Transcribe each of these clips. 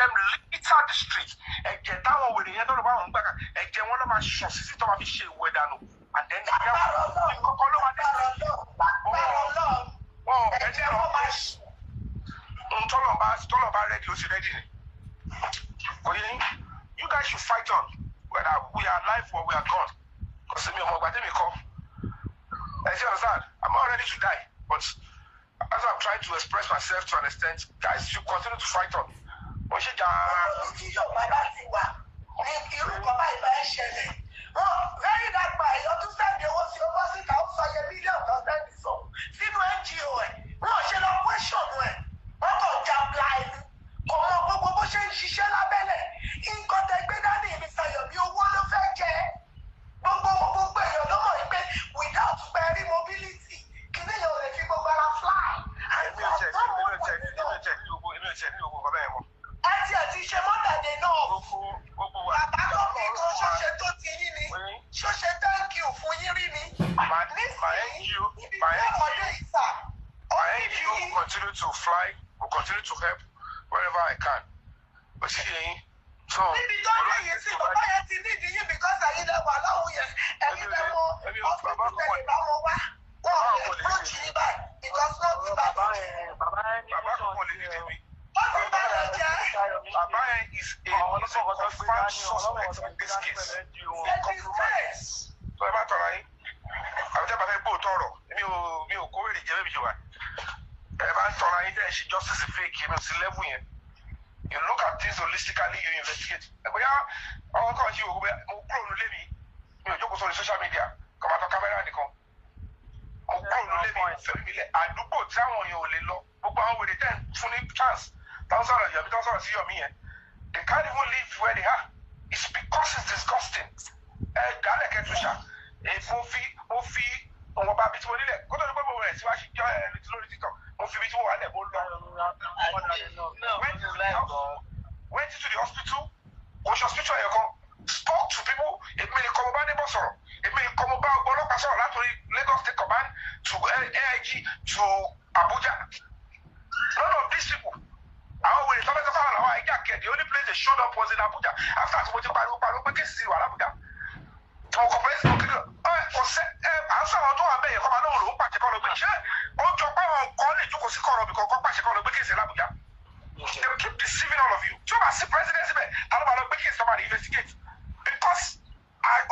Them litter the street. Ẹ̀jẹ̀ táwọn wèrè yẹn tó lọ bá wọn gbàgà, ẹ̀jẹ̀ wọn ló máa ṣàn sísí tó máa fi ṣe ìwẹ̀ dànù. And then Lágbára Ọlọ́run. kọ́kọ́ ló máa dé. Lágbára Ọlọ́run. Lágbára Ọlọ́run. Wọn ò Ẹ̀jẹ̀ ẹ̀jẹ̀ wọn wọn máa ṣù. Tọ́lọ̀ bá ready, ó ti ready ni. Kò yẹ yín? You guys should fight on, whether we are alive or we are gone. Kò sí mi ọmọ ọgbà tẹ́mi kọ́. Ẹ ti understand? I'm not ready to die, but as I'm trying to express myself to an extent, guys should continue to fight on. Mo ṣe jà. Gbogbo tí Yorùbá bá ti wà ní irú kan báyìí máa ń ṣẹlẹ̀. Wọ́n very dark man, èèyàn tún send owó sí, ó bọ́ síta, ó sọ iye mílíọ̀nù tó send sóun sínú NGO ẹ̀. Wọ́n ò ṣe lọ question ẹ̀. Wọ́n kàn já bla ẹnu. Kò mọ gbogbo bó ṣe ń ṣiṣẹ́ lábẹ́lẹ̀. Nǹkan tẹ gbé dání, Mr. Yomi, owó ló fẹ́ jẹ. Gbogbo èèyàn ló mọ̀ wípé without pẹ̀rí mobility, kìnìún yẹn ò lè fi gbogbo ara fly. Èmi ò tiẹ̀ ní gbogbo nǹkan bẹ́ẹ̀ mọ́. Ẹ tiẹ̀ ti ṣe mọ́tàdé náà. Gbogbo wa. Bàbá tó bí kan ṣọ́ṣe tó ti yín ni, ṣọ́ṣe thank you fún yín rí ni. My NGO, Níbi my tí NGO, ọ̀dẹ́ ìsà, ó my ní NGO bí will continue to fly, will continue to help wherever I can. But see, so. Níbi tó dé yìí sí, bàbá yẹn ti nídìí yín because ẹ̀yin lẹ wà lọ́hùn yẹn, ẹ̀yin lẹ mọ hospital tẹ̀lé bá wọn wá. Wọ́n ò lè approach yín báyìí because wọ́n ti bá Bàbá wọn jẹ́. yẹn, bàbá yẹn ní Bàbá mission kan lè tiẹ̀ dìde o. mi. Wọ́n ti bá wọn jẹ́. Bàbá yẹn is a confirmed suspect in this case. A disgrace. Tó ẹ bá tọrọ yín, àbí tẹ́ bá fẹ́ gbóòótọ́ ọ̀rọ̀, mi ò kó wèrè jẹ́ bẹ́ẹ̀ mi ṣe wà. Ẹ bá ń tọrọ yín, tẹ́ ẹ ṣe justice fake, mi ò sí level yẹn. You look at things holistically, you investigate. Ẹ bóyá ọkọ kan ṣe wò ó, bóyá mo kúrò nílé mi, mi ò jókòó sórí social media, kò máa tọ kámẹ́rà nìkan. Mo kúrò nílé mi, fẹ̀mí mi lẹ̀, àdúgbò tí àwọn èèyàn ò lè lọ, gbogbo àwọn wèrè tẹ́ ń fún ní chance, táwọn sọ̀rọ̀ Yomi, táwọn sọ̀rọ̀ sí Yomi yẹn, they can't even live where they are. It's because it's disgusting. Ẹ dálẹ̀ kẹtùṣà, mo fi wọn bá bí tí mo nílẹ̀ kó tó ní pé mo rẹ̀ sí wá sí jọ ẹ lórí TikTok, mo fi bí tí mo wà lẹ̀, mo lọ. Went to the house, went to the hospital, kò ṣe hospital yẹn kan, spoke to people. Èmi nìkan mo bá neighbor sọ̀rọ̀, èmi nìkan mo bá ọlọ́pàá sọ̀rọ̀ látòrí Lagos State Command to AIG to Abuja. None of these people, àwọn wèrè tọ́lẹ́tọ́ fáwọn làwọn àìjà kẹ̀. The only place they showed up was in Abuja after tí mo ti pariwo pariwo pé case wà l'Abuja. Mo kọ̀ pé mo kéde ẹ kò sẹ́ ẹ à ń sọ̀rọ̀ tó wà bẹ́ẹ̀ yẹn kọ́ máa lóhùn lòún pàṣẹ kọ́ lọ gbé. Ṣé ó jọ pé àwọn kan lè jókòó sí kọ̀rọ̀ bí kọ̀ọ̀kan pàṣẹ kọ́ lọ gbé case l'Abuja? They will keep deceiving all of you. Tí o bá sí presidency bẹ́ẹ̀, ta ló máa lọ gbé case tó máa lè investigate? Because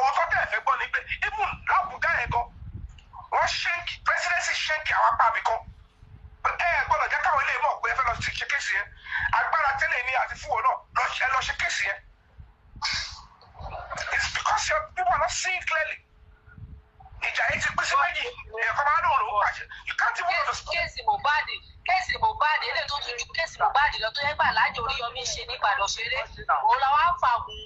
òótọ́ tẹ̀ fẹ́ gbọ́ ni pé even l'Abuja yẹn gan, wọ́n ṣẹ́ǹkì presidency, ṣẹ́ǹkì àwọn apá àbí kan. Ẹ gbọ́dọ̀ jẹ́ káwọn ilé mọ̀ pé ẹ fẹ́ lọ ṣe case yẹn. Agbára tẹ́lẹ̀ ní àti fún wọn náà ẹ lọ ṣe case yẹn. It's because your people are not seeing clearly. Ìjà yìí ti pín sí méjì. Èèyàn kan máa ń lòun lòún pàṣẹ. You can't even understand. Case Mohbad, case Mohbad, eléyìí tó tún ju case Mohbad lọ, tó yẹ pé Aláàjì Oríyọmí ṣe nígbàdàn ṣeré, òun la wá ń fàgùn,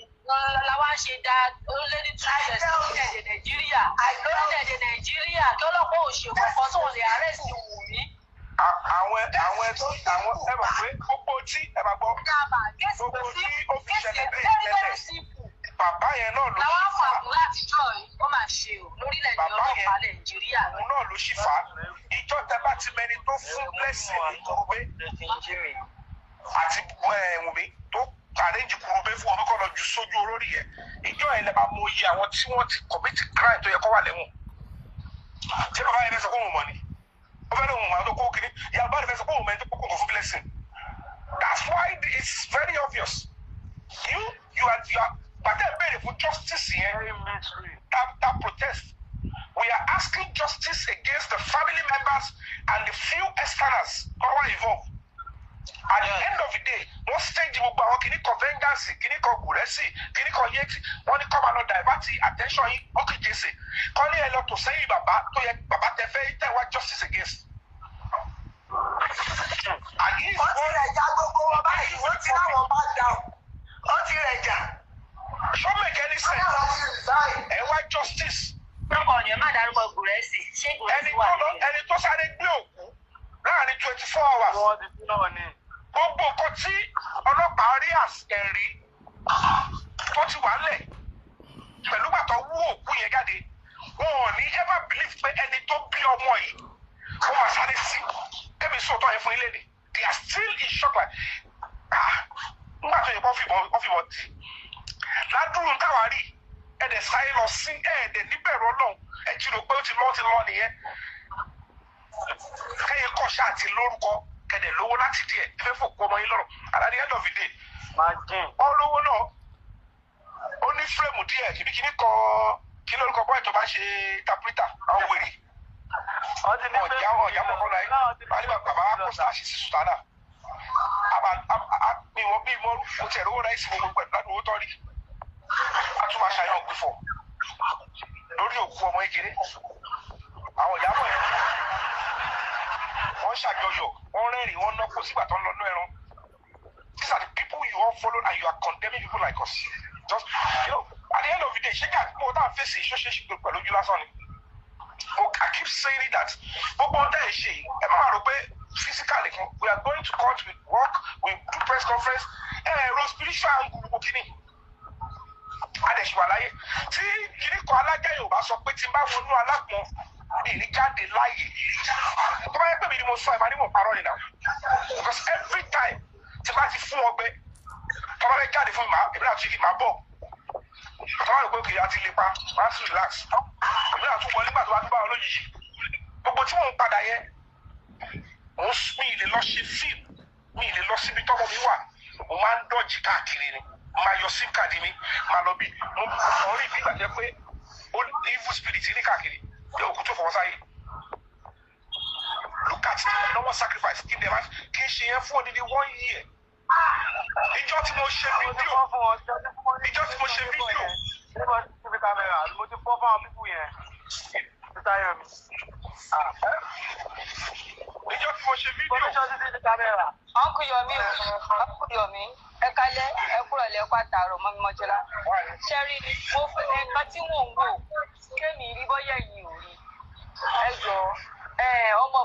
la wá ń ṣe dá ó lé ní 2 years lórílẹ̀‐èdè Nàìjíríà, lórílẹ̀‐èdè Nàìjíríà, kí ọlọ́pàá ò ṣe kankan tó lè arrest Wùmí. Àwọn ẹ mọ̀ pé gbogbo tí ẹ máa gbọ́ Case gbogbo kò sí tí ó fi case ṣẹlẹ̀ bẹ́ẹ̀ very very tẹ́lẹ̀, simple. Bàbá yẹn náà ló La wá ṣì ń fà á. fàgùn láti jọ yìí. Ó máa ṣe o lórílẹ̀‐èdè Bàbá yẹn ọlọ́pàá Nàìjíríà. òun náà ló ṣì fà á. Ìjọ tẹ bá ti mẹni tó fún Blessing ní kurube àti Wùmí, tó arrange kurube fún ọmọ kọ́ lọ jù sójú olórí yẹn, ìjọ yẹn lè máa mọ iye àwọn tí wọ́n ti commit crime tó yẹ kó wà lẹ́wọ̀n. Ṣé bàbá yẹn fẹ́ sọ pé òun mọ̀ ni? Ó fẹ́ lóun mọ̀ àwọn tó kó kiri. Ìyá bàbá rẹ̀ fẹ́ sọ pé òun mọ̀ ẹni tó kó nǹkan fún Blessing. That's why it's very obvious. You are gbàtẹ́ béèrè fún justice yẹn, that protest, we are asking justice against the family members and the few externals who are involved. At the end of the day, wọ́n stage gbogbo àwọn kìnnì kan, vengeance kìnnì kan, gùrẹ́sì kìnnì kan, yéètì, wọ́n ní kọ́ máa lọ divert attention yín. Bukky Jesse kọ́ ní ẹ lọ tò sẹ́yìn bàbá tó yẹ, bàbá tẹ fẹ́ tẹ̀ wá justice against. And he is Wọ́n ti one rẹ̀ já gbogbo wọn báyìí, wọ́n ti láwọn bá down. Wọ́n ti rẹ̀ jà. Ṣó make any Wọ́n sense? náà ti resign. Ẹ wá justice. Lórúkọ ọ̀yàn, má dárúkọ Gùrẹ́sì. Ṣé Gùrẹ́sì Ẹni wà tó lọ níbẹ̀? Ẹni tó sáré gbé òkú láàrin 24 hours, Wọ́n ti kú náà ni. Gbogbo nǹkan tí ọlọ́pàá rí as ẹ̀rí tó ti wà lẹ̀ pẹ̀lú gbàtọ́ wú òkú yẹn jáde, wọn ò ní ever believe pé ẹni tó bí ọmọ yìí, ó máa sáré sí kẹ́mi sọ̀tọ̀ yẹn fún ilé ni. They are still in shock, like, ah, nígbà Tó yẹ kó fìbọn tì ládùúrú táwa rí, ẹ̀dẹ̀ sáré lọ sí ẹ̀ẹ́dẹ̀ níbẹ̀rù Ọlọ́run. Ẹ̀ ti rò pé ó ti lọ́, ti lọ́ nìyẹn. Kẹ́yìn kọ́ ṣáà ti lórúkọ, kẹ̀dẹ̀ lówó láti díẹ̀, ẹ fẹ́ fòkú ọmọ yín lọ́rùn. And at the end of the day, Imagine. Wọ́n lówó náà, ó ní fame díẹ̀. Ibi kìíní kan, kí lórúkọ bọ́ tó bá ń ṣe tapita, àwọn wèrè. Wọ́n ti ní ọ̀já ọ̀já mọ̀kọ́ náà wọ́n ní bàbá kó sáàsì sí sùtánà. Mi wọ́n bí mo mo tiẹ̀ rówó ráìsì gbogbo pẹ̀lú ládùúgbò tọ́ rí. A tún máa ṣàyàn gbìfọ̀ lórí òkú ọmọ kékeré. Àwọn ìyàbọ̀ yẹn, wọ́n ṣàjọyọ̀, wọ́n rẹ́rìn, wọ́n nọ́kó sígbà tó ń lọ nú ẹran. These are the people you all follow, and you are condemning people like us. Just at the end of the day, ṣé ká mo tá à ń fèsì ṣóṣe pẹ̀lú ojú lásán ni? Mo I keep saying it that gbogbo ọ̀tá ẹ̀ ṣe, ẹ má máa rò pé physically kan. We are going to court, we work, we do press conference. Ẹ ẹ̀rọ spiritual angle gbogbo kìíní adẹ̀síwà láyé tí kìíní kan alájà Yorùbá sọ pé tí n bá wọnú alágbọ̀n mi ní jáde láàyè. Tó bá yẹ pé mi ni mo sọ, ẹ máa ní mo parọ́ nìyà, because every time tí n bá ti fún ọgbẹ́, tó bá fẹ́ jáde fún mi, màá èmi náà tún kí màá bọ̀. Tó bá rò pé kìí àti lè pa, màá tún relax, èmi náà tún wọlé. Nígbà tó bá tún bá wọn lójijì, gbogbo tí mò ń padà yẹn, mò ń mi ì lè lọ ṣe fíìmù, mi ì lè lọ síbi tọ́mọ mi wà. Mo máa ń dọ̀jì káàkiri ni. Mo máa yọ SIM card mi, máa lọ bí mo mo rí bí ìgbà jẹ́ pé ó evil spirit ní káàkiri bí òkú tó fọwọ́ sáyé. Look at the enormous sacrifice. Kí n dẹ̀ máa kí n ṣe yẹn fún odidi one year. Ìjọ tí mo ṣe fídíò, ìjọ tí mo ṣe fídíò. Níbo CCTV camera mo ti fọ́ fáwọn people yẹn. Mr. Yomi. Ìjọ tí mo ṣe fídíò. Information CCTV camera. Uncle Yomi o, Uncle Yomi, ẹ kálẹ́, ẹ kúrọ̀ lẹ́kọ́ àtàrọ̀ mọ́ mi mọ́jọ́lá. Ṣẹ́rí, mo fẹ́ nǹkan tí mò ń wò kémi rí, bọ́yẹ̀ yìí ò rí. Ẹ jọ ẹ, ọmọ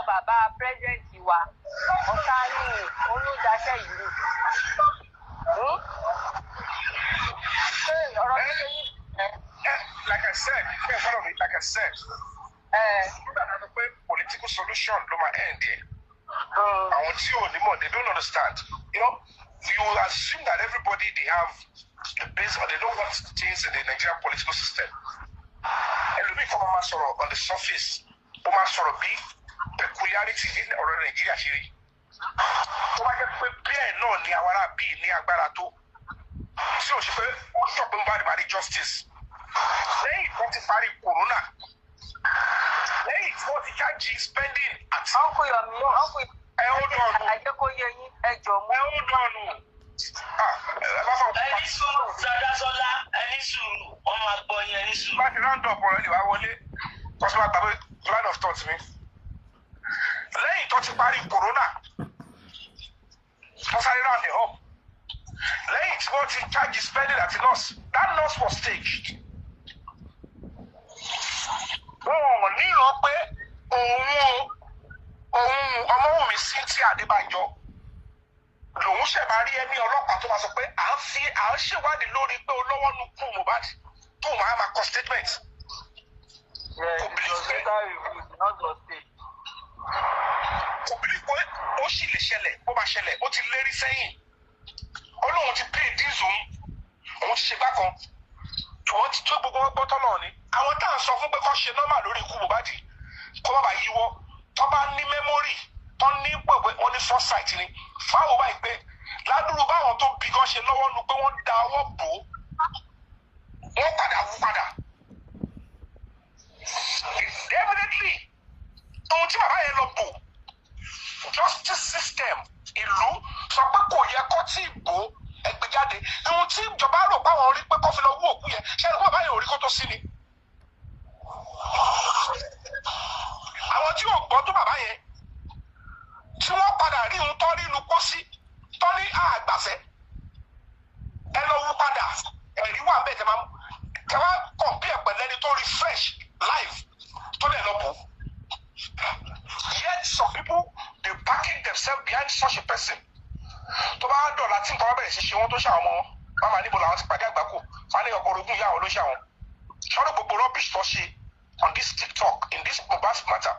bàbá president wa, ọ̀tá ní olódaṣẹ́ yìí rú. Ṣé ọ̀rọ̀ mi ṣe yín? Like I said, ẹ follow me, like I said, nígbà tó sọ pé political solution ló máa end here, àwọn tí ò ní mọ̀, they don't understand. You will assume that everybody, they have the base or they know what things in the Nigerian political system. Ẹlòmíì kọ́ máa sọ̀rọ̀ on the surface, ó máa sọ̀rọ̀ bí peculiarity ní ọ̀rọ̀ Nàìjíríà ṣe rí. Tó bá jẹ́ pé bẹ́ẹ̀ náà ni àwọn ará bíi ní agbára tó tí ò ṣe pé ó sọ pé ń bá rí justice lẹ́yìn tó ti parí corona, lẹ́yìn tí wọ́n ti charge spending àti Uncle Yomi, Uncle ẹ ó dọ̀nù. Àjẹ́ kó yé yín, ẹ jọ mú. Ẹ ó dọ̀nù. Ẹ bá fọ. Ẹni sùúrù, Sadasola, ẹni sùúrù, wọn máa gbọ́ yín, ẹni sùúrù. Bá ti round up ọ̀rọ̀, ẹ lè wá wọlé kọ́sọ́mà gbàgbé line of thought mi. Lẹ́yìn tó ti parí corona, tó sáré round it up, lẹ́yìn tí wọ́n ti charge spending àti nurse, that nurse was staged. Wọn ò níran pé òun o, òun Ọmọwùnmí Cynthia Adébánjọ lòun ṣẹ̀ máa rí ẹni ọlọ́pàá tó máa sọ pé à ń fi à ń ṣèwádìí lórí pé olówó nu kú Mohbad, tó máa ma kọ statement. Yes, it was later revealed, not on stage. Kò bí pé ó sì lè ṣẹlẹ̀, bó bá ṣẹlẹ̀, ó ti lérí sẹ́yìn, ó lóun ti pay dues, òun òun ti ṣe gbá kan, ṣùgbọ́n ti tó gbogbo wọn gbọ́tọ́ náà ni àwọn tá à ń sọ fún pé kó ṣe normal lórí ikú Mohbad, kó má bàa yíwọ́. Tó bá ní memory, tó ní pé wọ́n ní foresight ni fáwọn báyìí pé ládùúgbò báwọn tó bí gan ṣe lọ́wọ́ nu pé wọ́n da ọwọ́ bò ó, wọ́n padà wú padà. Definitely, ohun tí bàbá yẹn lọ bò, justice system ìlú sọ pé kò yẹ kó tí ì bò ẹgbẹ́ jáde. Ohun tí ìjọba rò páwọn rí pé kó fi lọ wú òkú yẹn, ṣé ẹni kó bàbá yẹn ò rí kó tó sí ni? Àwọn tí ò gbọ́ tó bàbá yẹn, tí wọ́n padà rí ohun tó rí inú pósí tó ní àgbàfẹ́, ẹ lọ wú padà, ẹ̀rí wà bẹ́ẹ̀. Tẹ́ máa tẹ́ wá compare pẹ̀lú ẹni tó rí fresh live tó dẹ̀ lọ bò. Yet some people dey package themselves behind such a person. Tó bá dọ̀la, tí nǹkan bá bẹ̀rẹ̀ sí ṣe wọ́n, tó ṣàwọn ọmọ wọn, wọ́n máa níbo làwọn ti pàdé àgbákò. Wọ́n á ní ọkọ̀ orogún ìyá àwọn ló ṣàwọn sọ́dọ̀. Gbogbo rubbish tó ṣe on this TikTok in this Mohbad matter,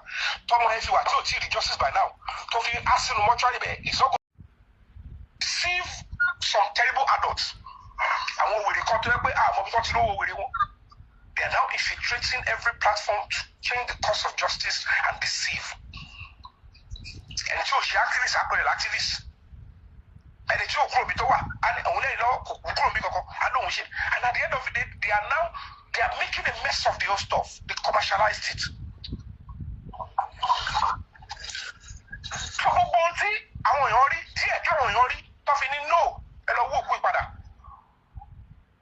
tọmọ ẹ fi wà tí ò tí ì rí justice by now, tó fi á sínú mọ́ṣúárì bẹ́ẹ̀, is not going to receive. some terrible adults, àwọn wèrè kan tó yẹ pé àmọ́ bí wọ́n ti lówó wèrè wọn. They are now infiltrating every platform to change the course of justice and deceive. Ẹni tí ò ṣe activist àpẹẹrẹ l'activist. Ẹni tí ò kúrò bí tó wà, òun lẹ́yìn lọ́wọ́ kò kúrò bí kankan, á lóun ṣe. And at the end of the day, they are making a mess of the whole stuff. They commercialized it. So gbogbo ohun tí àwọn èèyàn rí, díẹ̀ táwọn èèyàn rí, tó fi ní no, ẹ lọ wó òkú ìpadà.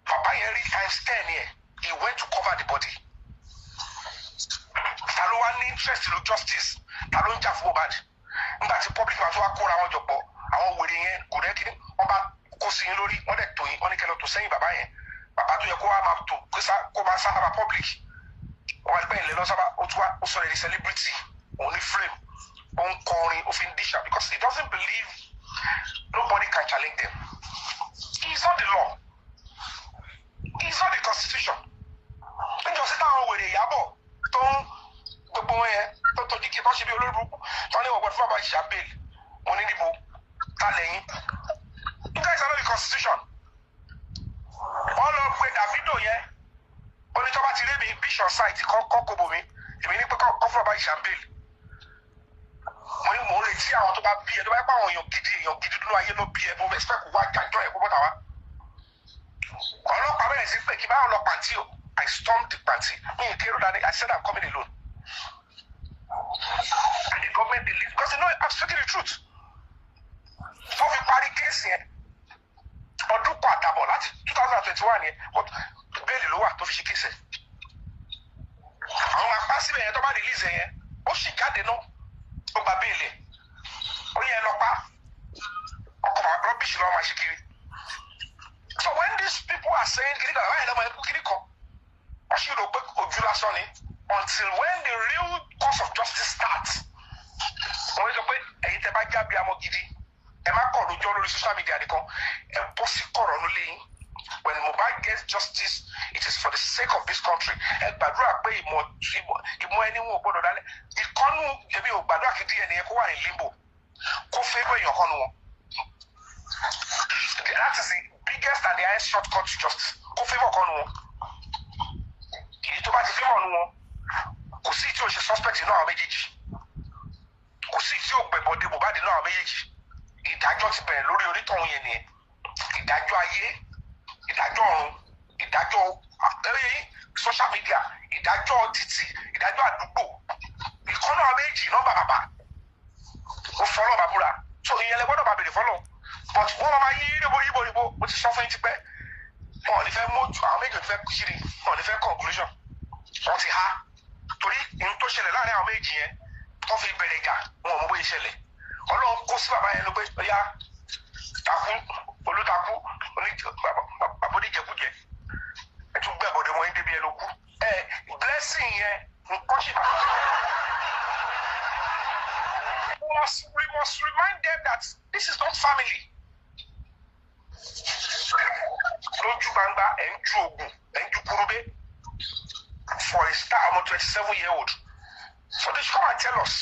Bàbá yẹn rí times 10 yẹn. He went to cover the body. Ta ló wá ní interest ló justice? Ta ló ń jà fún Mohbad? Nígbà tí public máa tó wá kóra wọn jọ pọ̀, àwọn wèrè yẹn kò rẹ́ kí wọ́n bá kó sí yín lórí, wọ́n dẹ̀ tó yín, wọ́n ní kẹ́ lọ tó sẹ́yìn bàbá yẹn. Bàbá tó yẹ kó wá máa tó kó máa sábà public. Wọ́n wá gbẹ̀yìn lé lọ sábà, ó tún wá ó sọ̀rọ̀ ẹni celebrity, òun ní frame, ó ń kọrin, ó fi ń díṣà because he doesn't believe nobody can challenge them. He is not the law. He is not the constitution. Níjọ sí táwọn wèrè Ìyábọ̀ tó ń gbogbo wọn yẹn tó tọ́jú kí wọ́n ṣe bí olórí burúkú tó ní ọ̀gbọ́n fún bàbá ìṣà bail mo ní níbo ta lẹ́yìn. You guys are not the constitution. Wọ́n lọ pe Davido yẹn, onítọ́ba ti rí mi bishop site kọ́ kó bomi, èmi ní pé kọ́ fún bàbá ìṣà bail. Mo ní mò ń retí àwọn tó bá bí ẹ tó bá yẹ pé àwọn èèyàn gidi nínú ayé ló bí ẹ, mo expect wá jájọ́ ẹ kó bọ́ta wá. Ọlọ́pàá bẹ̀rẹ̀ sí pé kí báwọn lọ pàǹtí o. I stormed the party. Me and Kero Dani, I said I'm coming alone. And the government believed because they know I'm speaking the truth. Wọ́n fi parí case yẹn. Ọdún kan àtàbọ̀ láti 2021 yẹn, bail ló wà tó fi ṣe case ẹ̀. Àwọn apá síbẹ̀ yẹn tó bá release yẹn, ó sì jáde náà, ó gba bail ẹ̀. Ó yẹ ẹ lọ pa. Ọkọ̀ rubbish lọ́wọ́ máa ṣe kiri. So when these people are saying kiri kan, báyìí lọ́mọ ẹkú kiri kan, wọ́n sì rò pé ojú lásán ni until when the real cause of justice starts. Wọ́n sọ pé ẹ̀yin tẹ́ bá jábí amọ̀ gidi, ẹ má kọ̀ lójọ́ lórí social media nìkan, ẹ bọ́ sí kọ̀rọ̀ nílé yín. When Mohbad gets justice, it is for the sake of this country. Ẹ gbàdúrà pé ìmọ̀ ẹni wọn ò gbọ́dọ̀ dálẹ̀. Ìkọ́nù èmi ò gbàdúrà kí DNA yẹn kó wà ní limbo, kó fẹ́ bọ́ èèyàn kan nu wọn. That is the biggest and the highest shortcut to justice. Kó fẹ́ bọ̀ kan nu wọn. Èyí tó bá ti fẹ́ mọ̀ nu wọn, kò sí tí o ṣe suspect inú àwọn méjèèjì, kò sí tí o gbẹ̀bọ̀dé Mohbad inú àwọn méjèèjì. Ìdájọ́ ti bẹ̀rẹ̀ lórí onítọ̀hún yẹn nìyẹn. Ìdájọ́ ayé, ìdájọ́ ọ̀run, ìdájọ́ social media, ìdájọ́ títì, ìdájọ́ àdúgbò. Ìkọ́nà àwọn méjì nọ́mbà bàbá ó fọlọ́ bàbúrà so ìyẹn lẹ gbọ́dọ̀ bá bèrè fọlọ́, but wọ́n máa yí ríbo ríbo ríbo. Mo ti sọ fún yín tipẹ́, wọn ò ní fẹ́ mójú àwọn méjì, ò ní fẹ́ kiri, wọn ò ní fẹ́ conclusion. Wọ́n ti há torí ohun tó ṣẹlẹ̀ láàrin àwọn méjì yẹn tó fi bẹ̀rẹ̀ ìjà, wọn ò mọ bóyá ṣẹlẹ̀. Ọlọ́run kó sí bàbá yẹn ló pé ọyá takú olùtakú bàbá oníjẹkújẹ ẹ tún gbẹ bọ̀dẹ̀ wọn débi ẹ ló kú ẹ blessing yẹn nǹkan ṣì bàbá. We must remind them that this is not family. Lójú gbangba ẹ̀ ń ju oògùn, ẹ̀ ń ju kurube for a star ọmọ 27-year-old. So they should come and tell us.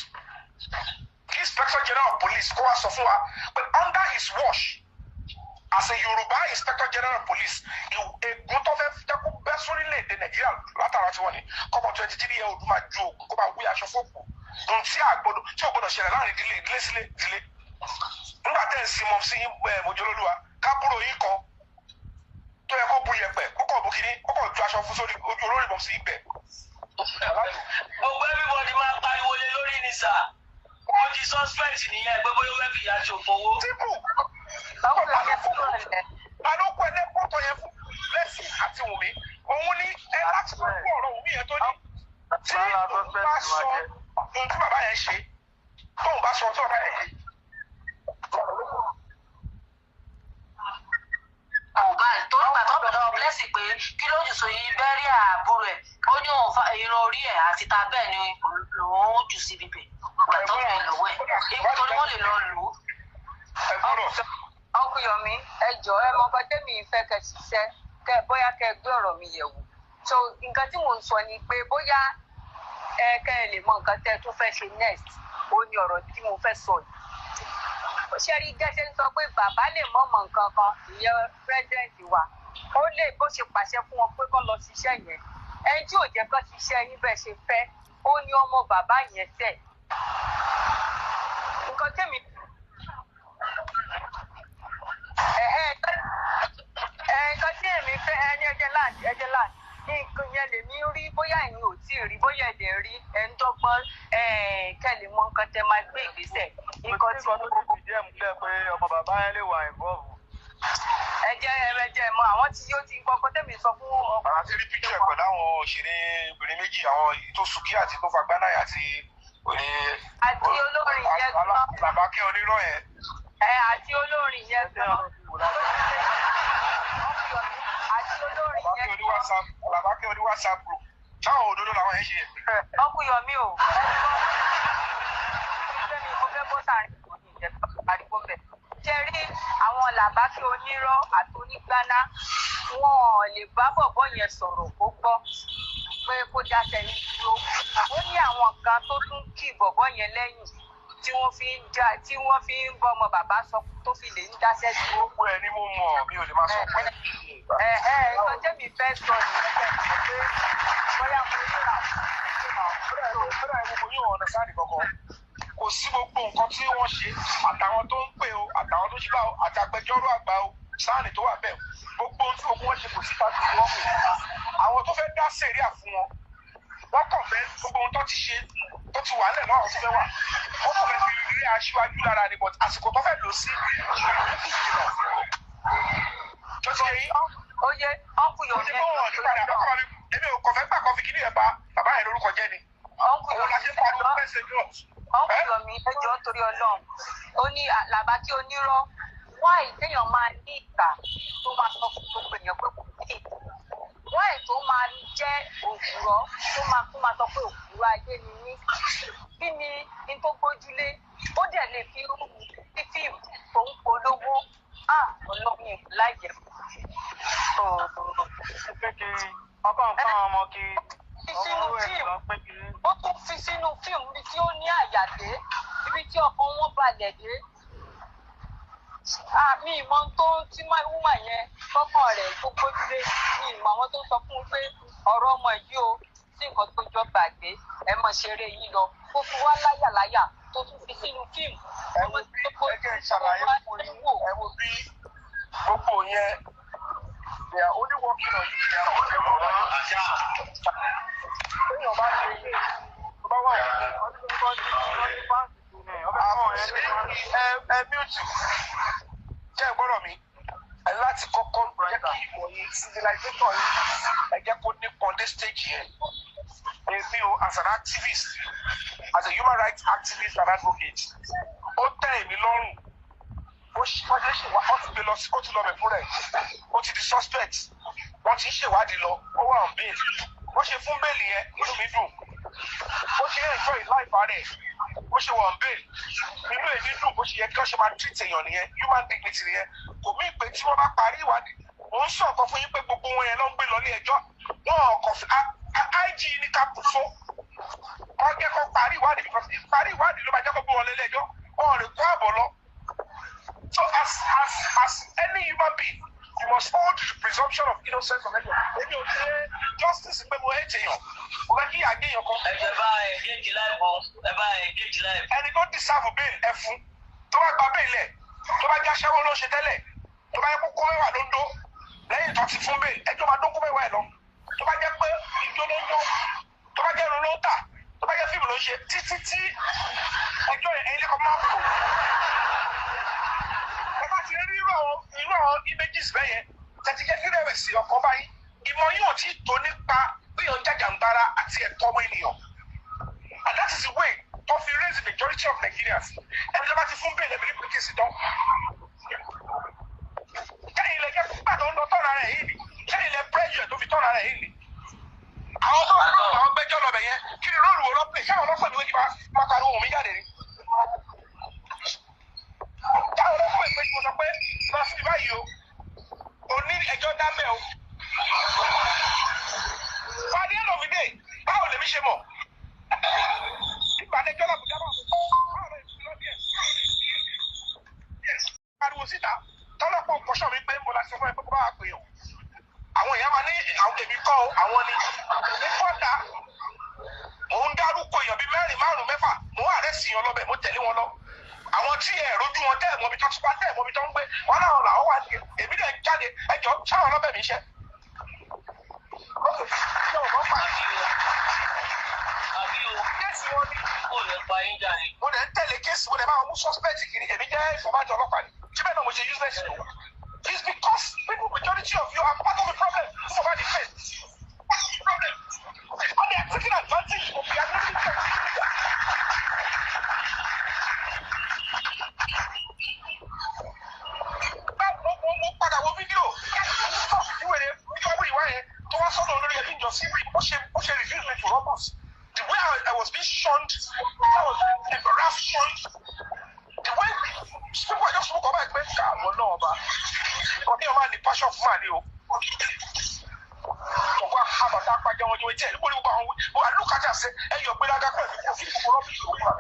Inspector General of Police kó wá sọ fún wa, but under his watch as a Yorùbá Inspector General of Police, ègún tó fẹ́ jẹ́ kó bẹ́ sórílẹ̀-èdè Nàìjíríà látara tí wọ́n ní kọ́mọ 23-year-old máa ju oògùn, kó máa wí aṣọ fóòkù, ohun tí àgbọ́dọ̀ tí ò gbọ́dọ̀ ṣẹlẹ̀ láàrin ìdílé, ìdílé sílé ìdílé. Nígbà tẹ́ ẹ̀ ń sin mọ̀ sí Mojolólúwa kábúrò yín kan tó yẹ kó bu yẹ̀pẹ̀, kó kọ̀ bu kínní, kó kọ̀ ju aṣọ fún sórí ojú olórí mọ̀ sí ibẹ̀. Gbogbo everybody máa pariwo lé lórí ni sà. Ó di suspect nìyẹn pé bóyá ó fẹ́ fìyà ṣòfò owó. Tíbù alókù ẹlẹ́kọ̀ọ́tọ̀ yẹn fún Blessing àti Wùmí, òun ní ẹ láti fún ọ̀rọ̀ Wùmí yẹn tó ní tí òun bá sọ ohun tí bàbá yẹn ṣe, tóun bá sọ ohun tí bàbá yẹn ṣe. Mohbad tó nígbà tó bẹ̀rẹ̀ Blessing pé kí ló jù sóyún bẹ́rí àbúrò ẹ̀, ó ní òun fa irun orí ẹ̀ àti ta bẹ́ẹ̀ ni lòun jù sí bíbẹ̀ ìgbà tó bẹ̀rẹ̀ lọ́wọ́ ẹ̀ nítorí wọ́n lè lọ lò ó. Uncle Yomi, ẹ jọ̀ọ́, ẹ mọ nǹkan tẹ́mi fẹ́ kẹ́ ṣiṣẹ́ kẹ́ bóyá kẹ́ gbé ọ̀rọ̀ mi yẹ̀ wò. So nǹkan tí mò ń sọ ni pé bóyá ẹ kẹ́ ẹ lè mọ nǹkan tẹ́ ẹ tún fẹ́ ṣe next, ó ní ọ̀rọ̀ tí mo fẹ́ sọ yìí. Ṣé rí gẹ́sẹ̀ ń sọ pé bàbá lè mọ̀mọ́ nǹkan kan, ìyẹn president wa. Ó lè bó ṣe pàṣẹ fún wọn pé kán lọ ṣiṣẹ́ yẹn. Ẹni tí ò jẹ́ kán ṣiṣẹ́ yín bẹ́ẹ̀ ṣe fẹ́, ó ní ọmọ bàbá yẹn tẹ̀. Nǹkan tẹ̀mí nǹkan tí èmi fẹ́ ẹni ẹjẹ láti ẹjẹ láti nǹkan yẹn lèmi rí, bóyá ẹ̀yin ò tí ì rí, bóyá ẹ̀dẹ̀ rí ẹ̀ ń dọ́gbọ́n kẹ́ lè mọ nǹkan tẹ́ máa gbé ìgbésẹ̀. Nǹkan tí mo ti fìdí ẹ̀ múlẹ̀ pé ọmọ bàbá yẹn lè wà involve. Ẹ jẹ́ mọ àwọn tí yóò ti kọ́kọ́ tẹ̀mí sọ fún ọkọ. Àti rí píkṣẹ̀ pẹ̀lú àwọn òṣèré obìnrin méjì, àwọn tó Súnkì àti tó Fagbánáì àti àti olórin yẹn gan. Làbákẹ́ onírọ̀ yẹn. Ẹ àti olórin yẹn gan. Àti olórin yẹn gan. Làbákẹ́ oní WhatsApp group. Táwọn òdodo làwọn yẹn ṣe. Ọkùnrin o. Fẹ́mi mo fẹ́ bọ́ sàárín ìkòyí ìjẹ́pẹ́ àdìgbò bẹ̀. Ṣé rí àwọn Làbákẹ́ onírọ́ àti onígbáná, wọn ò lè bá bọ̀bọ́ yẹn sọ̀rọ̀ kó gbọ́ pé kó dáṣẹ́ ní dúró. Ó ní àwọn kan tó tún kì bọ̀bọ́ yẹn lẹ́yìn tí wọ́n fi ń já tí wọ́n fi ń bọ́ ọmọ bàbá sọ tó fi lè ń dáṣẹ́ dúró. Gbogbo ẹ ni mo mọ̀, mi ò lè máa sọ pé. Ẹ ẹ nǹkan tẹ́mi fẹ́ sọ nìyẹn, kẹ́ ẹ mọ̀ pé bóyá mo ní Ó dà gbogbo yóò ọ̀nà sáàdì kankan. Kò sí gbogbo nǹkan tí wọ́n ṣe, àtàwọn tó ń pè o, àtàwọn tó ṣe bá o, àti agbẹjọ́rò àgbà o, sáàni tó wà bẹ́ẹ̀, gbogbo ohun tí gbogbo wọn ṣe kò sí pàtó tí wọ́n mú. Àwọn tó fẹ́ dá sẹ̀ríà fún wọn, wọ́n kàn fẹ́ gbogbo ohun tó ti ṣe tó ti wà lẹ̀ náà tó fẹ́ wà, wọ́n kàn fẹ́ fi rí aṣíwájú lára ni, but àsìkò tó fẹ́ lò sí ìjìnà tó ti yẹ yín. Oyè ọ̀nkù Kò sí pé wọn ò ní padà ọkọ mi, èmi ò kàn fẹ́ gbà kan fi kíní ẹ̀ bá bàbá yẹn lórúkọ jẹ́ ni. Ọ̀nkù Òun la ṣe pariwo fẹ́ ṣe náà. Ọ̀nkù Yomi, ẹjọ́ torí Ọlọ́run, ó ní Làbákẹ́ onírọ́, wáì téèyàn máa ní ìkà tó máa sọ fún gbogbo èèyàn pé kò sí, wáì tó máa jẹ́ òwúrọ̀ tó máa tún máa sọ pé òwúrọ̀ ayé ni mí, kí ni n tó gbójúlé, ó dẹ̀ lè fi rú sí fíìmù tó ń polówó. Ọlọ́run láìjẹ́. Ọkọ̀ nǹkan ọmọ kí Fi sínú fíìmù, ó tún fi sínú fíìmù ibi tí ó ní àyà dé, ibi tí ọkàn wọn balẹ̀ dé. Àmì ìmọ̀ tó tí wúmà yẹn tọkàn rẹ̀ tó gbójúlé ní ìmọ̀ àwọn tó sọ fún un pé ọ̀rọ̀ ọmọ yìí o sí nǹkan tó jọ gbàgbé, ẹ mọ̀ ṣeré yín lọ, tó fi wá láyàláyà tó tún fi sínú fíìmù. Ẹ wo bí ẹ jẹ́ ìṣàlàyé fún yín, ẹ wo bí gbogbo yẹn, they are only working on you, they are only working on you. Téèyàn bá ṣe ilé tó bá wà ní ẹ mute, jẹ́ ìgbọ́rọ̀ mi, ẹ láti kọ́kọ́ jẹ́ kí ìmọ̀ yín, civilization yín, ẹ jẹ́ kó nípọn dé stage yẹn. Èmi o, as an activist, as a human rights activist and advocate, ó tẹ́ èmi lọ́rùn. Ó ṣe wọ́n ṣe wá, ó ti gbé lọ sí, ó ti lọ bẹ̀ fún rẹ̀, ó ti di suspect, wọ́n ti ń ṣèwádìí lọ, ó wà on bail. Bó ṣe fún bail yẹn, inú mi dùn. Bó ṣe enjoy life rẹ̀, bó ṣe wà on bail, inú èmi dùn. Bó ṣe yẹ kí wọ́n ṣe máa treat èèyàn nìyẹn, human dignity nìyẹn. Kò mí pé tí wọ́n bá parí ìwádìí, mò ń sọ nǹkan fún yín pé gbogbo wọn yẹn ló ń gbé lọ ní ẹjọ́. Wọn kò fi IG ní ká fún kọ́ jẹ́ kó parí ìwádìí, because parí ìwádìí ló máa jẹ́ kó gbé wọn lé ẹjọ́. Wọn ò lè kó àbọ̀ lọ. So as any human being, you must hold the presumption of innocence of anyone. Èmi ò ṣe justice pé mo hate èèyàn, mo fẹ́ kí àgé èèyàn kan. Ẹ jẹ́ bá engage live o, ẹ bá engage live. Ẹni tó deserve bail, ẹ fún. Tó bá gba bail ẹ̀, tó bá já aṣẹ́wó ló ṣe tẹ́lẹ̀, tó bá yẹ kó kó mẹ́wàá ló ń dó, lẹ́yìn tó ti fún bail, ẹjọ́ máa dókó mẹ́wàá ẹ̀ lọ. Tó bá jẹ́ pé ijó ló ń jó, tó bá jẹ́ irun ló ń tà, tó bá jẹ́ fíìmù ló ń ṣe, títí tí ẹjọ́ yẹn ẹ̀yin lẹ́kọ̀ọ́ máa kù. Ẹ bá ti rí irú àwọn images bẹ́ẹ̀ yẹn, tẹ̀tí jẹ́ kí rẹ̀wẹ̀sì ọkàn báyìí, ìmọ̀ yóò ti tó nípa bí yóò jàjàǹgbara àti ẹ̀tọ́ ọmọ ènìyàn. And that is the way tó fi raise the majority of Nigerians. Ẹni tó bá ti fún bail, ẹbí ní pé tán. Kẹ́yìn lẹ jẹ́ nígbà tó ń lọ tọ́ra rẹ̀ yìí ni, kẹ́yìn lẹ pressure tó fi tọ́ra rẹ̀ yìí ni. Àwọn tó ń lọ àwọn gbẹ́jọ́ lọ bẹ̀ yẹn, kí ni róòlù wo lọ pè? Ṣé àwọn ọlọ́pàá ni wọ́n ti máa pariwo ohùn mi jáde ni? Táwọn ọlọ́pàá ìpè tí mo sọ pé lọ sí báyìí o, òní ẹjọ́ dá mẹ́ o. By the end of the day, báwo lèmi ṣe mọ̀? Ìpàdé ẹjọ́ làbújá báwo lè fi lọ díẹ̀? síta tọ́lọ́pọ̀ kọ́ṣọ́ mi pé mo la sọ fún ẹ pé kó bá wà pè yàn. Àwọn èèyàn máa ní àwọn èmi kọ́ o, àwọn ni èmi kọ́ta. Mò ń dárúkọ èèyàn bíi mẹ́rin, márùn-ún, mẹ́fà, mò ń àrẹ́sì yan lọ́bẹ̀, mo tẹ̀lé wọn lọ. Àwọn tí ẹ rojú wọn, tẹ́ ẹ̀ mọbi tó ti wá, tẹ́ ẹ̀ mọbi tó ń gbé wọn láwọn làwọn wà ní èmi dẹ̀ jáde ẹjọ́ sáwọn lọ́bẹ̀ mi iṣẹ́. Ṣé o mọ̀ pa Àbí o, àbí o, case wọn ni? Kò lè pa yín jáde. Mo dẹ̀ ń tẹ̀lé case, mo dẹ̀ máa mú suspect kiri. Èmi jẹ́ ìfọ̀bájọ ọlọ́pàá ni, síbẹ̀ náà mo ṣe useless tó. It's because people, majority of you are part of the problem. For the face part of the problem, and they are taking advantage of the ability of the media. Báwo mo padà wo fídíò ìwé ìwé ìwá yẹn tó wá sọ́dọ̀ olórí ẹbí ìjọsìn, bó ṣe refuse me to rob us, the way I was being shunned, I was being embarrassed, the way people are just spoke about pé àwọn náà ọba ọdún yẹn máa ní passion fún màní o ọgbà àbàtà apájá wọn jẹ́ ẹ̀ níbo ni gbogbo àwọn àlùkàtà ṣe ẹ yọ gbéraga pẹ̀lú òfin gbogbo rubbish tó wà.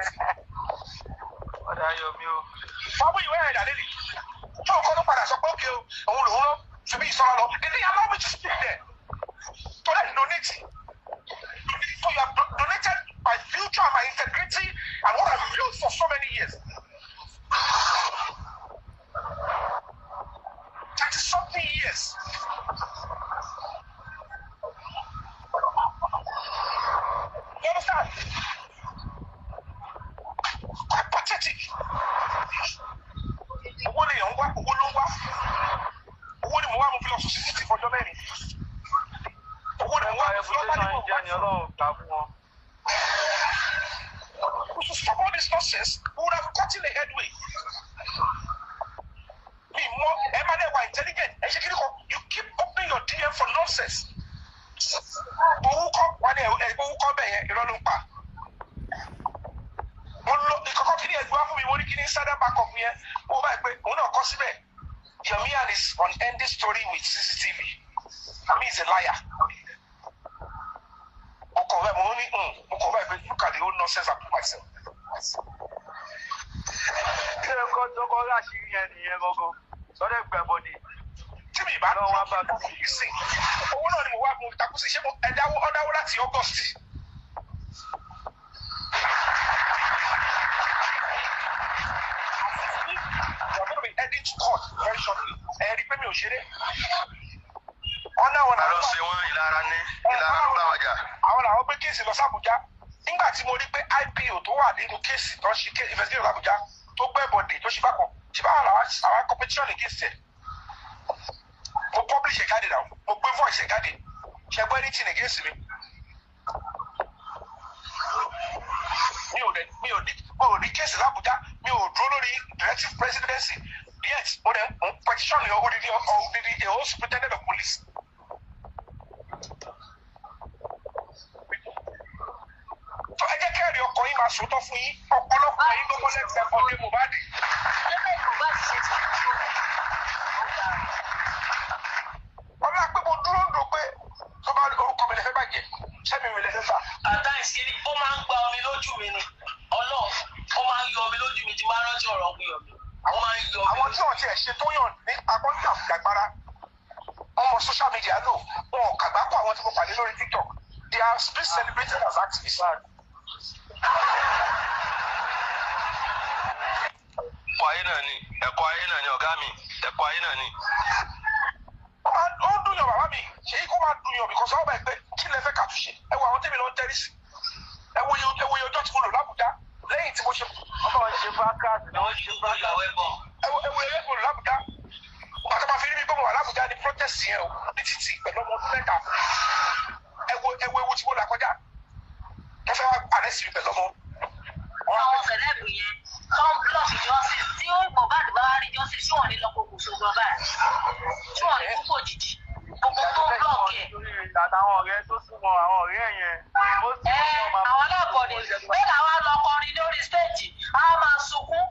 Ọ̀dà Yomi o. Wọ́n mú ìwé ẹ̀dá lélẹ̀ tó kọ́ ló padà sọ pé òkè o, òun lòun lọ fi bí ìsọ̀rọ̀ lọ. They didn't allow me to speak there to let donate. So you have donated my future and my integrity and what I've built for so many years, 30-something years. You understand? Quite pathetic. Owó lèèyàn ń wá, owó ló ń wá. Owó ni mo wá, mo fi lọ sùn sí títì fọjọ́ 4. Owó ni mo wá, mo fi lọ bá Reputation ní mo jẹ́ ni Ọlọ́run gbà fún wọn. We should stop all this nonsense. We would have gotten a headway. Mi mọ ẹ máa dẹ̀ wà intelligent. Ẹ ṣe kí ni kan? You keep opening your DM for nonsense. Owó kọ́ wà ní ẹ̀, owó kọ́ bẹ̀ yẹn, irọ́ ló ń pa. Mo lọ ìkọ̀kọ́ kí ni ẹ̀gbọ́n wá fún mi, mo ní kí ni insider backup yẹn. Mo bá yìí pé òun náà kọ́ síbẹ̀. Yomi and his unending story with CCTV. Yomi is a liar. Mo kọ̀ bẹ́ẹ̀, mo ní mo kọ̀ bẹ́ẹ̀ pé look at the whole nonsense I put myself. Ṣé ẹ̀kọ́ tó kọ́ láṣìírí yẹn nìyẹn gangan? Sọ́dẹ̀ gbẹ̀bọ̀dì. Tí mi bá Ọlọ́run wá bá mi. sí owó náà ni mo wá, mo takú sí. Ṣé mo ẹ̀dáwó ọ̀dáwó láti August. We are going to be heading to court very shortly. Ẹ rí i pé mi ò ṣeré. Ọ̀nà àwọn Ta ló ṣe wọ́n? Ìlara ní ìlara ló bá wọn jà. Àwọn làwọn gbé case lọ sí Àbújá. Nígbà tí mo rí pé IPO tó wà nínú case tó ń ṣe case investigation l'Àbújá tó gbẹ́bọ̀dé tó ṣe bákan ṣe báwọn làwọn àwọn competition against ẹ̀. Mo publish ẹ̀ jáde náà, mo gbé voice ẹ̀ jáde. Ṣe gbọ́ anything against mi? Mi ò ní case l'Àbújá, mi ò dúró lórí directive presidency, yet mo dẹ̀ mo petition ní odidi a whole superintendent of police. Tó ẹ jẹ́ kẹ́rì ọkọ̀ yín máa sòótọ́ fún yín, ọ̀pọ̀lọpọ̀ yín gbogbo lẹ́gbẹ̀ẹ́ ọdẹ Mohbad. Gẹ́gẹ́ Mohbad ṣe ti tó. Ọlá pé mo dúró ń dò pé tó bá orúkọ mi lè fẹ́ bàjẹ́, sẹ́mi mi lè fẹ́ fà. At times kí ni ó máa ń gba omi lójú mi ni. Ọlọ́run, ó máa ń yọ omi lójú mi tí máa ń rántí ọ̀rọ̀ ọ̀gbìn mi. Ó máa ń yọ omi. Àwọn tí wọ́n ti ẹ̀ ṣe tó yàn ní agbọ́njà gbàgbára ọmọ social media lò, wọn ò kàgbákò. Àwọn tí mo pàdé lórí TikTok, they are being celebrated as activists. Ẹ̀kọ́ ayé náà ni, ẹ̀kọ́ ayé náà ni, ọ̀gá mi, ẹ̀kọ́ ayé náà ni. Ó ń dùn yàn, bàbá mi, ṣe é kó máa dùn yàn because ọba ẹgbẹ́ kí lẹ fẹ́ kàtúnṣe. Ẹ wo àwọn tèmi lọ ń tẹ́rí sí. Ẹ wo iye ọjọ́ tí mo lò l'Ábùjá lẹ́yìn tí mo ṣe Ọkọ̀ ń ṣe fracas ni wọ́n Wọ́n ṣe ti gbogbo fracas. ìyàwó ẹ̀ bọ̀. Ẹ wo eré mo lò l'Ábùjá. Bàtà máa fi rí mi pé mo wà l'Ábùjá ní protest yẹn o, ní títì pẹ̀lú ọmọ ọdún 3. Ẹ wo ewu tí mo là kọjá. Wọ́n fẹ́ wá arrest mi pẹ̀lú ọmọ. Àwọn celeb yẹn tó ń block justice, tí ó Mohbad bá wá rí justice, tí wọ́n ní lọ pokùnso gan báyìí, tí wọ́n ní púpọ̀ jìjì gbogbo tó ń block ẹ̀. Àtàwọn ọ̀rẹ́ tó súnmọ́, àwọn ọ̀rẹ́ yẹn. Ó sì Ẹ mọ́. Àwọn aláàbọ̀dé bẹ́ẹ̀ làwọn lọ kọrin lórí stage, á máa sunkún.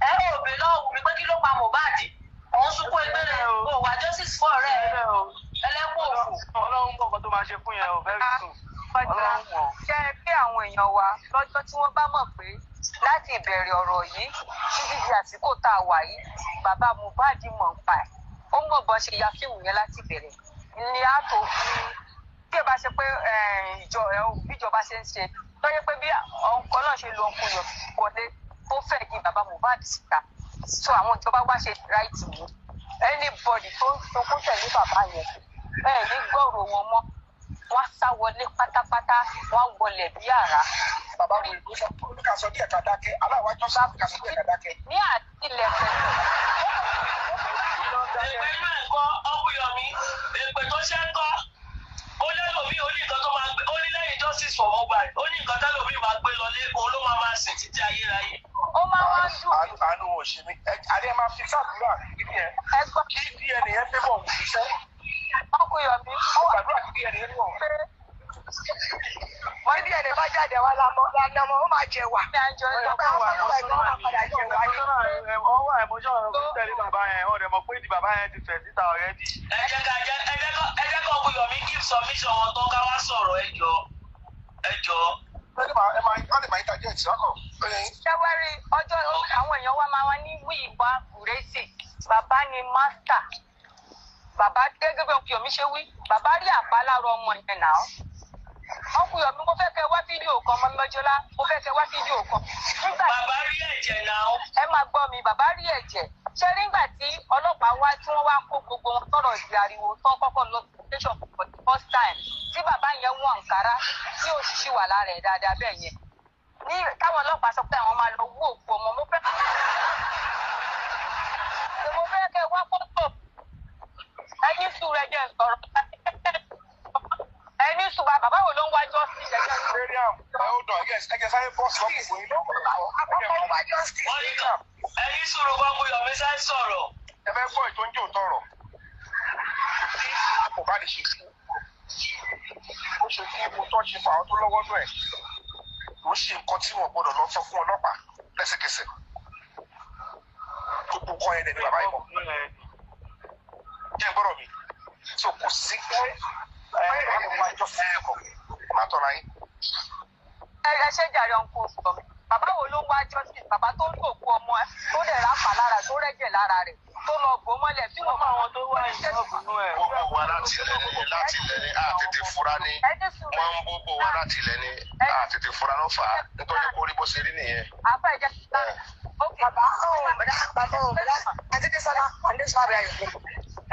Ẹ ò bè lọ́wọ́ mi pé kí ló pa Mohbad, òun sunkún egbére o, wà justice fún ọ̀rẹ́ ẹ ẹlẹ́kùn òfò. Ọlọ́run mọ̀ nǹkan tó máa ṣe fún yẹn o, very soon. Ọlọ́run mọ̀. Ṣe é pé àwọn èèyàn wa lọ́jọ́ tí wọ́n bá mọ̀ pé láti Láti ìbẹ̀rẹ̀ ọ̀rọ̀ yìí títí di àsìkò tá a wà yìí, bàbá Mohbad mọ̀ ń pa ẹ̀. Ó mọ̀ bọ́n ṣe ya fíìmù yẹn láti ìbẹ̀rẹ̀ ni a tó ní bí ẹ bá ṣe pé bíjọba ṣe ń ṣe tó yẹ pé bí ọkọ náà ṣe lo ọkùnrin yọ̀ wọlé tó fẹ́ kí bàbá Mohbad síta. So àwọn ìjọba wá ṣe right mú anybody tó ń sunkún tẹ̀lé bàbá yẹn, ẹ ní gbọ́rọ̀ wọn mọ́, wọ́n sá wọlé pátápátá, wọ́n wọlé bí àrá. Bàbá wo ló sọ pé olùkà sọ díẹ̀ ká dákẹ́ aláwájọ́ sọ olùkà sọ díẹ̀ ká dákẹ́. Ní àtìlẹ̀ pẹ̀lú. Èpè inú ẹ̀ kọ́ ọkùnrin èpè tó ṣe ń kọ́ ó lẹ́lòmíì ó ní nǹkan tó máa gbé ó ní lẹ́yìn justice for Mohbad ó ní nǹkan tẹ́lòmíì máa gbé lọlé òun ló máa máa sìn títí ayérayé. Ó máa wá ń dùn. Àánú ò ṣe mí adé máa fi sáàdúrà kí ni ẹ kí DNA yẹn fẹ́ bọ̀ wù iṣẹ́. Ọkùnrin mi. Ó gbàdúrà kí DNA yẹn bọ̀. Wọ́n ní DNA bá jáde wá lámọ́ ó máa jẹ wà. Ọwọ́ àìmọ́ṣọ́ ọ̀rọ̀ tẹ̀lé bàbá yẹn, ọ̀rẹ́ mọ̀ pé di bàbá yẹn ti fẹ̀ síta already. Ẹ jẹ́ ká ẹ jẹ́ kó ọkùnrin mi give submission wọn tán ká wá sọ̀rọ̀ ẹ jọ̀ọ́ ẹ jọ̀ọ́. Wọ́n lè máa ń tajú ẹ̀ tí wọ́n kọ̀. Ṣẹ́wẹ́rì ọjọ́ àwọn èèyàn wa máa wá ní wíìwá gùrẹ́sì, bàbá ni mástà. Bàbá gẹ́gẹ́ bí ọkùnrin mi ṣe wí, bàbá rí àpá lára ọmọ yẹn náà. Ọkùnrin mi, mo fẹ́ kẹ́ wá fídíò kan, mọ́ mọ́jọ́lá, mo fẹ́ kẹ́ wá fídíò kan. Bàbá rí ẹ̀jẹ̀ náà. Ẹ máa gbọ́ mi, bàbá rí ẹ̀jẹ̀. Ṣé nígbà tí ọlọ́pàá wá tí wọ́n wá kó gbogbo wọn tọ̀rọ̀ di ariwo tán kọ́kọ́ lọ sí station for the first time tí bàbá yẹn wọ àǹkárá tí òṣìṣì wà lára ẹ̀ dáadáa bẹ́ẹ̀ yẹn. Ní táwọn ọlọ́pàá sọ pé àwọn máa lọ wú òkú ọmọ, mo fẹ́ kẹ́ wá fọ́tò. Ẹni sùn rẹ̀ jẹ́ sọ̀rọ̀. Ẹni sùn bàbá wo ló ń wá justice ẹ̀jẹ̀ sùn. Mariam, ẹ ó dàn, ẹ jẹ́ sáré bọ́ọ̀sì lọ́kùnrin lọ́kùnrin. Ẹni sùúrù kan kò yọ̀ mí sáré sọ̀rọ̀. Ẹ fẹ́ gbọ́ ètò oúnjẹ òótọ́ ọ̀rọ̀. Tí kò bá lè ṣe kú, ó ṣe kí mo tọ́ ṣe fún àwọn tó lọ́wọ́ nù ẹ̀. Ló ṣe nǹkan tí wọ́n gbọ́dọ̀ lọ sọ fún ọlọ́pàá lẹ́sẹ̀kẹsẹ̀. Gbogbo nǹkan yẹn dẹ̀ ni bàbá yìí mọ̀. Jẹ́ ń gbọ́dọ̀ mi. So kò sí pé Ẹ ṣe jàre ọ̀nkú sọ mi. Bàbá wo ló ń wá justice? Bàbá tó ń òkú ọmọ ẹ tó dẹ̀ rápà lára tó rẹ́jẹ̀ lára rẹ̀ tó lọ bò mọ́lẹ̀ tí wọ́n máa wọn tó wá ìṣọ́ọ̀bù nú ẹ̀. Gbogbo wa láti ilẹ̀ ni láti ilẹ̀ ni a tètè fura ni wọ́n ń gbogbo wa láti ilẹ̀ ni a tètè fura ló fà á nítorí kó rí bó ṣe rí nìyẹn. Àbá ẹ̀jẹ̀ Bàbá bàbá òmìnira àti Désọlá Àndésọlá rẹ̀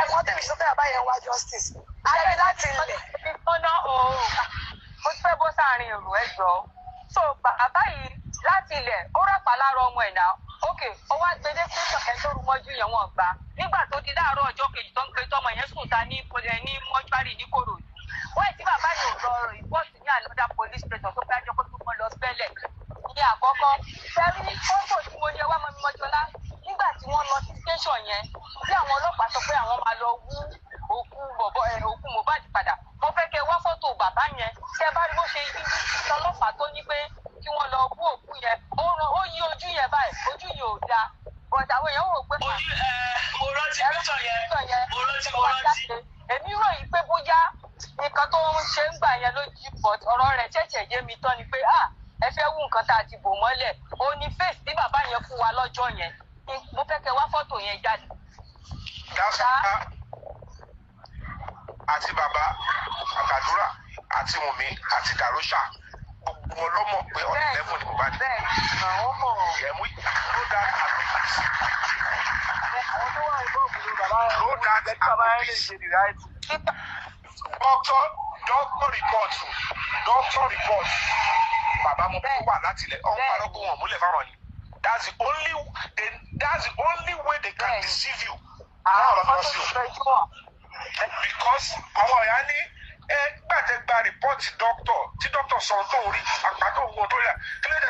ẹ̀kọ́ tẹ̀mí sọ pé bàbá yẹn wá justice. Ayé láti ilẹ̀. Ìtọ́nà ooo, mo ti fẹ́ bọ́ sáàrin èrò ẹ jọ̀ọ́. So bàbá yìí láti ilẹ̀ ó ràpá lára ọmọ ẹ̀ náà. Ok, ó wá gbé dé station ẹ̀ tó rú mọ́jú yẹn wọ́n gbà. Nígbà tó di láàárọ̀ ọjọ́ kejì tó ń pe tọmọ yẹn sùn ta ní mọ́ṣúárì ní Kòròdú. Wọ́n ti bàbá yìí ò lọ rìpọ́ọ̀tì ní àlọ́dà police station tó fẹ́ jọ kó tó mọ́ lọ bẹ́lẹ̀. Ní àkọ́kọ́, sẹ́rí fọ́tò tí mo ní ẹ wá mọ́ mi mọ́jọ́lá nígbà tí wọ́n lọ sí station yẹn tí àwọn ọlọ́pàá sọ pé àwọn máa lọ wú òkú bọ̀bọ̀ ẹ̀ òkú Mohbad padà. Mo fẹ́ kẹ́ wá fọ́tò bàbá yẹn tẹ́ bá rí bó ṣe yí sí ọlọ́pàá tó ní pé kí wọ́n lọ wú òkú yẹn, ó yí ojú yẹn báyìí, ojú yẹn ò dáa, but àwọn èèyàn wò pé. Ojú ẹ mo rántí píṣọ yẹn, mo rántí mo rántí. Èmi ròyìn pé bóyá nǹkan tó ń ṣe ń gbà yẹn ló jí, but ọ̀rọ̀ rẹ̀ ṣẹ̀ṣẹ̀ yé mi tán ni pé ah ẹ fẹ́ wú nǹkan tá a ti bò mọ́lẹ̀. Ó ní face tí bàbá yẹn fún wa lọ́jọ́ yẹn, mo fẹ́ kẹ́ wá fọ́tò yẹn jáde. Dáṣà àti bàbá àtàdúrà àti Wùnmí àti Dàróṣà gbogbo wọn ló mọ̀ pé ọ̀nà lẹ́fún ni Mohbad. Àwọn mọ̀. Ẹ̀mú ló dá àbí. Àwọn tó wà ní bọ́ọ̀bù ló bàbá yẹn. Ló dá Bàbá yẹn lè ṣe the right. Doctor report doctor report bàbá mo bí wà láti ilẹ̀ ọ̀n parọ́ pé wọ́n múlẹ̀ fáwọn ni. That's the only they, that's the only way they can deceive you. Náà lọ fi lọ sí o. Because àwọn ọ̀yá ní ẹ gbàtẹ́ gba report doctor tí doctor sọ tó rí àpá tó ń wo tó yà kí ló dé.